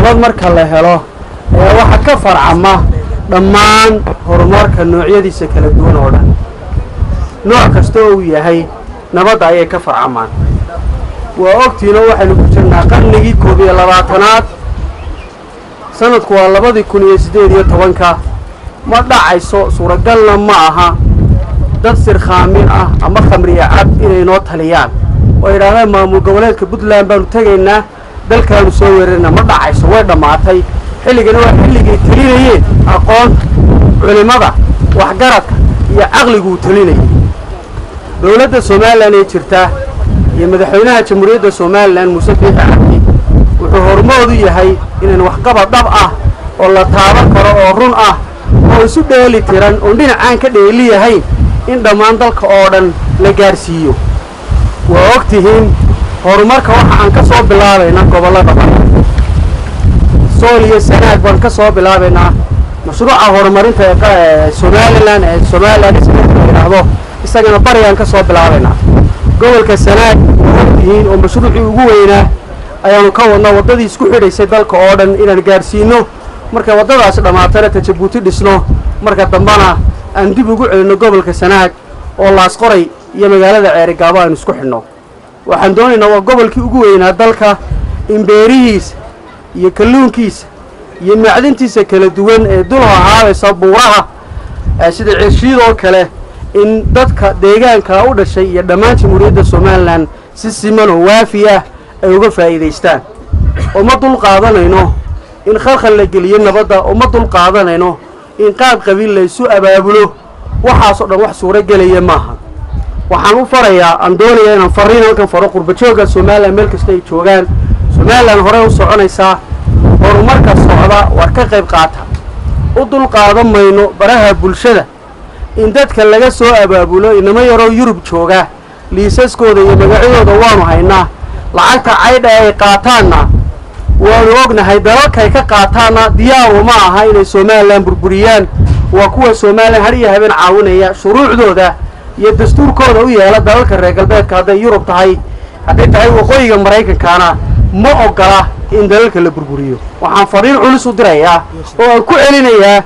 Nabad marka la helo ayaa waxa ka farcama dhammaan horumarka noocyadiisa kala duwan oo dhan. Nooc kasta oo uu yahay nabadda ayay ka farcamaan. Waa ogtiinoo waxaynu ku jirnaa qarnigii 21aad, sanadku waa 2018. Ma dhacayso, suuragalna ma aha dad sirkhaamin ah ama khamriya cab inay noo taliyaan oo yidhaahdaan maamul goboleedka Puntland baanu tegaynaa, dalkaanu soo weerarnaa. Ma dhacayso, way dhammaatay. Xilligana waa xilligay telinayeen aqoonta, culimmada, waxgaradka iyo caqliguu telinayay. Dowladda Somalilan ee jirta iyo madaxweynaha Jamhuuriyadda Somalilan Muuse Biixi Cabdi wuxuu hormood u yahay inaan waxqabad dhab ah oo la taaban karo oo run ah oo isu dheeli tiran oon dhinacaan ka dheeliyahayn in dhammaan dalka oo dhan la gaarsiiyo. Waa og tihiin horumarka waxa aan ka soo bilaabaynaa gobollada bari, Sool iyo Sanaag baan ka soo bilaabaynaa. Mashruuca horumarinta ee Somalilan ee Somalilan la yidhaahdo isagana barigaan ka soo bilaabaynaa. Gobolka Sanaag waa og tihiin oo mashruucii ugu weynaa ayaanu ka wadnaa, waddadii isku xidhaysay dalka oo dhan inaan gaarsiino. Markay waddadaasi dhammaatana ta Jabuuti dhisno, marka dambena aan dib ugu celinno gobolka Sanaag oo Laasqoray iyo magaalada Ceerigaabo aynu isku xidhno. Waxaan doonaynaa waa gobolkii ugu weynaa dalka in beerihiisa iyo kalluunkiisa iyo macdintiisa kala duwan ee dul hahaabaysa buuraha sida ceeshiidoo kale in dadka deegaanka u dhashay iyo dhammaan Jamhuuriyadda Somalilan si siman oo waafi ah ay uga faa'iidaystaan. Uma dul qaadanayno in khalkhal la geliyo nabadda, uma dul qaadanayno in qaab qabiil la isu abaabulo. Waxaasoo dhan wax suuro gelaya maaha. Waxaan u farayaa, aan doonayaa inaan farriin halkan faro qurbajoogga Somalilan meel kasta ay joogaan. Somalilan horey u soconaysaa, horumarka socda war ka qayb qaata. U dul qaadan mayno baraha bulshada in dadka laga soo abaabulo inamo yaroo Yurub jooga, liisaskooda iyo magacyadooda waanu haynaa, lacagta caydha ay qaataanna waanu ognahay, dalalkay ka qaataanna diyaaru ma aha inay Somalilan burburiyaan. Waa kuwa Somalilan har iyo habeen caawinaya, shuruucdooda iyo dastuurkooda u yeela dalalka reer galbeedka, hadday Yurub tahay, hadday tahay waqooyiga Maraykankaana ma ogola in dalalka la burburiyo. Waxaan fariin culus u dirayaa oo aan ku celinayaa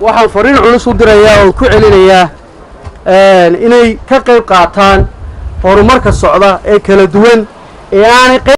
waxaan fariin culus u dirayaa oo ku celinayaa inay ka qayb qaataan horumarka socda ee kala duwan ee aanay